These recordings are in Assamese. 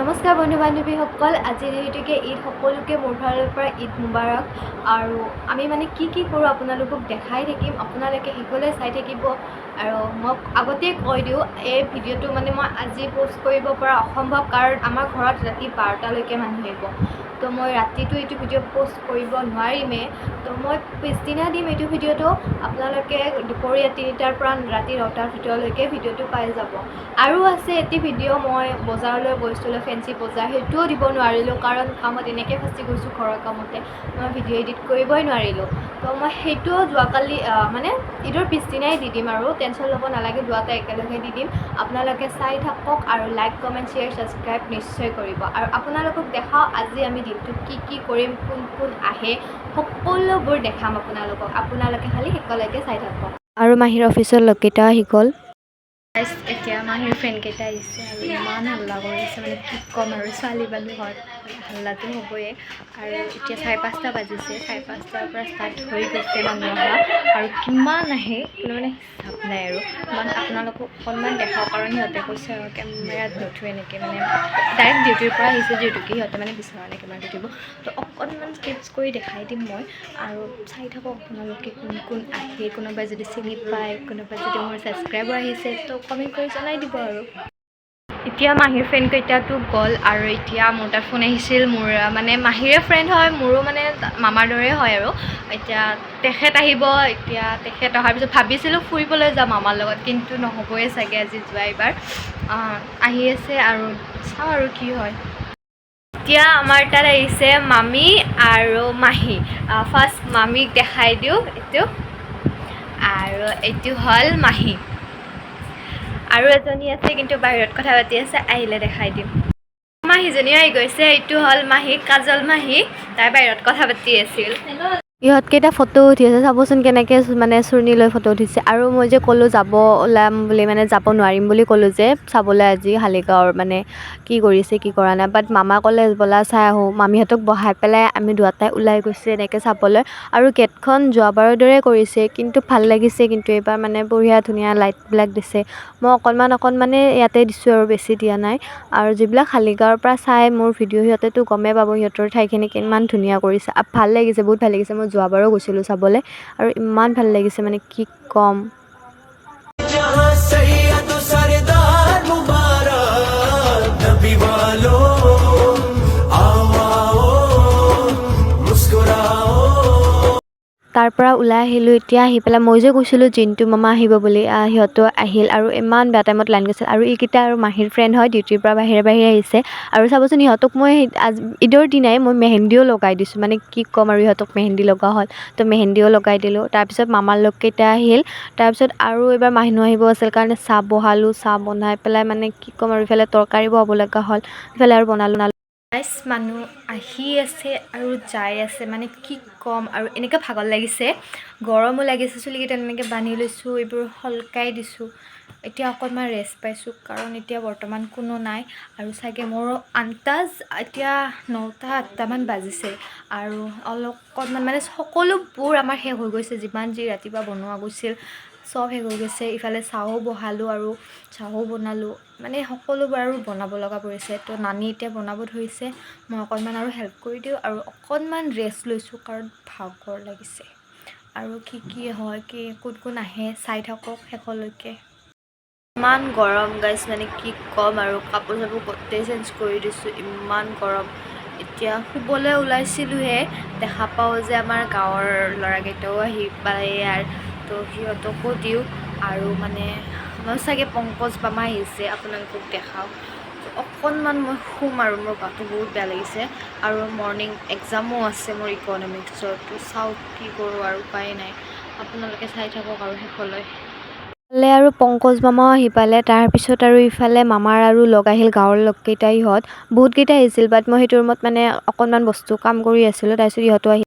নমস্কাৰ বন্ধু বান্ধৱীসকল, আজি যিহেতুকে ঈদ, সকলোকে মোৰ ফালৰ পৰা ঈদ মুবাৰক। আৰু আমি মানে কি কি কৰোঁ আপোনালোকক দেখাই থাকিম, আপোনালোকে শেষলৈ চাই থাকিব। আৰু মই আগতেই কৈ দিওঁ, এই ভিডিঅ'টো মানে মই আজি প'ষ্ট কৰিব পৰা অসম্ভৱ, কাৰণ আমাৰ ঘৰত ৰাতি 12টালৈকে মানুহ আহিব। তো মই ৰাতিটো এইটো ভিডিঅ' প'ষ্ট কৰিব নোৱাৰিমেই। তো মই পিছদিনা দিম এইটো ভিডিঅ'টো। আপোনালোকে দুপৰীয়া 3টাৰ পৰা ৰাতি 9টাৰ ভিতৰলৈকে ভিডিঅ'টো পাই যাব। আৰু আছে এটি ভিডিঅ', মই বজাৰলৈ গৈছিলোঁ, ফেঞ্চি বজাৰ, সেইটোও দিব নোৱাৰিলোঁ, কাৰণ কামত এনেকৈ ফচি গৈছোঁ, ঘৰৰ কামতে মই ভিডিঅ' এডিট কৰিবই নোৱাৰিলোঁ। তো মই সেইটোও যোৱাকালি মানে ঈদৰ পিছদিনাই দি দিম আৰু টেনশ্যন ল'ব নালাগে, দুয়োটা একেলগে দি দিম। আপোনালোকে চাই থাকক আৰু লাইক, কমেণ্ট, শ্বেয়াৰ, ছাবস্ক্ৰাইব নিশ্চয় কৰিব। আৰু আপোনালোকক দেখাওঁ আজি আমি দিনটোত কি কি কৰিম, কোন কোন আহে, সকলোবোৰ দেখাম আপোনালোকক। আপোনালোকে খালি শেষলৈকে চাই থাকক। আৰু মাহীৰ অফিচৰ লগকেইটাও আহি গ'ল। এতিয়া মাহীৰ ফ্ৰেণ্ডকেইটা আহিছে আৰু ইমান হাল্লা কৰিছে, মানে কি ক'ম আৰু, ছোৱালী মানুহৰ হাল্লাটো হ'বই। আৰু এতিয়া 5:30 বাজিছে, 5:30ৰ পৰা ষ্টাৰ্ট হৈ গৈছে মানুহ অহা। আৰু কিমান আহে কোনো মানে হিচাপ নাই। আৰু ইমান আপোনালোকক অকণমান দেখাওঁ, কাৰণ সিহঁতে কৈছে আৰু কেমেৰাত নুঠো এনেকৈ, মানে ডাইৰেক্ট ডিউটিৰ পৰা আহিছে যিহেতুকে সিহঁতে মানে বিচৰা নাই কেমেৰাত উঠিব। তো অকণমান ক্লিপছ কৰি দেখাই দিম মই আৰু চাই থাকক আপোনালোকে কোন কোন আহে। কোনোবাই যদি চিনি পায়, কোনোবাই যদি মোৰ ছাবস্ক্ৰাইবাৰ আহিছে, তো কমেণ্ট কৰি জনাই দিব। আৰু এতিয়া মাহীৰ ফ্ৰেণ্ডকেইটাতো গ'ল আৰু এতিয়া মোৰ তাত ফোন আহিছিল। মোৰ মানে মাহীৰে ফ্ৰেণ্ড হয়, মোৰো মানে মামাৰ দৰে হয়। আৰু এতিয়া তেখেত আহিব। এতিয়া তেখেত অহাৰ পিছত ভাবিছিলোঁ ফুৰিবলৈ যাম মামাৰ লগত, কিন্তু নহ'বই চাগে আজি যোৱা। এইবাৰ আহি আছে আৰু চাওঁ আৰু কি হয়। এতিয়া আমাৰ তাত আহিছে মামী আৰু মাহী। ফাৰ্ষ্ট মামীক দেখাই দিওঁ, এইটো, আৰু এইটো হ'ল মাহী। আৰু এজনী আছে, কিন্তু বাহিৰত কথা পাতি আছে, আহিলে দেখাই দিম। মাহীজনীও আহি গৈছে। এইটো হ'ল মাহী, কাজল মাহী, তাই বাহিৰত কথা পাতি আছিল। ইহঁতকেইটা ফটো উঠি আছে, চাবচোন কেনেকৈ মানে চুৰ্ণি লৈ ফটো উঠিছে। আৰু মই যে ক'লোঁ যাব ওলাম বুলি, মানে যাব নোৱাৰিম বুলি ক'লোঁ যে চাবলৈ আজি শালিগাঁৱৰ মানে কি কৰিছে কি কৰা নাই, বাট মামা ক'লে ব'লা চাই আহোঁ। মামীহঁতক বহাই পেলাই আমি দুয়োটাই ওলাই গৈছোঁ এনেকৈ চাবলৈ। আৰু গেটখন যোৱাবাৰৰ দৰে কৰিছে, কিন্তু ভাল লাগিছে। কিন্তু এইবাৰ মানে বঢ়িয়া ধুনীয়া লাইটবিলাক দিছে। মই অকণমান অকণমানে ইয়াতে দিছোঁ আৰু বেছি দিয়া নাই। আৰু যিবিলাক শালিগাঁৱৰ পৰা চাই মোৰ ভিডিঅ', সিহঁতেতো গমেই পাব সিহঁতৰ ঠাইখিনি কিমান ধুনীয়া কৰিছে। ভাল লাগিছে, বহুত ভাল লাগিছে। মই যোৱাবাৰো গৈছিলোঁ চাবলৈ আৰু ইমান ভাল লাগিছে, মানে কি ক'ম। जहां सैयद सरदार मुबारक, नबी वालो आओ आओ, मुस्कुराओ। তাৰ পৰা ওলাই আহিলোঁ। এতিয়া আহি পেলাই মই যে কৈছিলোঁ জিন্তু মামা আহিব বুলি, সিহঁতো আহিল। আৰু ইমান বেয়া টাইমত লাইন গৈছিল। আৰু এইকেইটা আৰু মাহীৰ ফ্ৰেণ্ড হয়, ডিউটিৰ পৰা বাহিৰে বাহিৰে আহিছে। আৰু চাবচোন, ইহঁতক মই আজি ঈদৰ দিনাই মই মেহেন্দিও লগাই দিছোঁ। মানে কি ক'ম আৰু, ইহঁতক মেহেন্দি লগোৱা হ'ল, তো মেহেন্দিও লগাই দিলোঁ। তাৰপিছত মামাৰ লগকেইটা আহিল। তাৰপিছত আৰু এইবাৰ মানুহ আহিব আছিল কাৰণে চাহ বহালোঁ। চাহ বনাই পেলাই মানে কি ক'ম আৰু, ইফালে তৰকাৰী বহাব লগা হ'ল, ইফালে আৰু বনালোঁ। গাইছ, মানুহ আহি আছে আৰু যাই আছে, মানে কি ক'ম আৰু, এনেকৈ ভাগৰ লাগিছে, গৰমো লাগিছে। চুলিকেইটা এনেকৈ বান্ধি লৈছোঁ, এইবোৰ সলকাই দিছোঁ। এতিয়া অকণমান ৰেষ্ট পাইছোঁ, কাৰণ এতিয়া বৰ্তমান কোনো নাই। আৰু চাগে মোৰ আন্তাজ এতিয়া 9টা 8টামান বাজিছে আৰু অলপ অকণমান মানে সকলোবোৰ আমাৰ শেষ হৈ গৈছে। যিমান যি ৰাতিপুৱা বনোৱা গৈছিল চব শেষ হৈ গৈছে। ইফালে চাহো বহালোঁ আৰু চাহো বনালোঁ, মানে সকলোবোৰ আৰু বনাব লগা পৰিছে। তো নানী এতিয়া বনাব ধৰিছে, মই অকণমান আৰু হেল্প কৰি দিওঁ আৰু অকণমান ৰেষ্ট লৈছোঁ, কাৰণ ভাগৰ লাগিছে। আৰু কি কি হয়, কি কোন কোন আহে চাই থাকক শেষলৈকে। ইমান গৰম গাইছ, মানে কি ক'ম আৰু, কাপোৰ চাপোৰ গোটেই চেঞ্জ কৰি দিছোঁ, ইমান গৰম। এতিয়া শুবলৈ ওলাইছিলোঁহে, দেখা পাওঁ যে আমাৰ গাঁৱৰ ল'ৰাকেইটাও আহি পালে ইয়াৰ, তো সিহঁতকো দিওঁ। আৰু মানে আমাৰ চাগে পংকজ মামা আহিছে, আপোনালোকক দেখাওঁ। অকণমান মই শুম আৰু মোৰ গাটো বহুত বেয়া লাগিছে আৰু মৰ্ণিং এক্সামো আছে মোৰ ইকনমিক্সৰ। তো চাওঁ কি কৰোঁ আৰু, উপায় নাই। আপোনালোকে চাই থাকক আৰু শেষলৈ। ইফালে আৰু পংকজ মামাও আহি পালে। তাৰপিছত আৰু ইফালে মামাৰ আৰু লগ আহিল, গাঁৱৰ লগকেইটা। ইহঁত বহুতকেইটা আহিছিল, বাট মই সেইটো ৰুমত মানে অকণমান বস্তু কাম কৰি আছিলোঁ। তাৰপিছত ইহঁতো আহিল।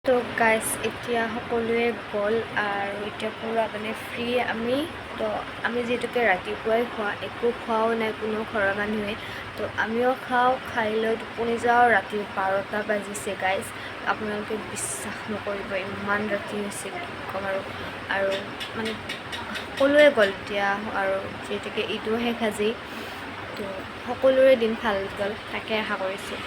তো গাইছ, এতিয়া সকলোৱে গ'ল আৰু এতিয়া পূৰা মানে ফ্ৰী আমি। তো আমি যিহেতুকে ৰাতিপুৱাই খোৱা, একো খোৱাও নাই কোনো ঘৰৰ মানুহে, তো আমিও খাওঁ, খাই লৈ টোপনি যাওঁ। ৰাতি 12টা বাজিছে গাইছ, আপোনালোকে বিশ্বাস নকৰিব, ইমান ৰাতি হৈছে, কি ক'ম আৰু। আৰু মানে সকলোৱে গ'ল এতিয়া আৰু যিহেতুকে ঈদো শেষ আজি। তো সকলোৰে দিন ভাল গ'ল, তাকে আশা কৰিছোঁ।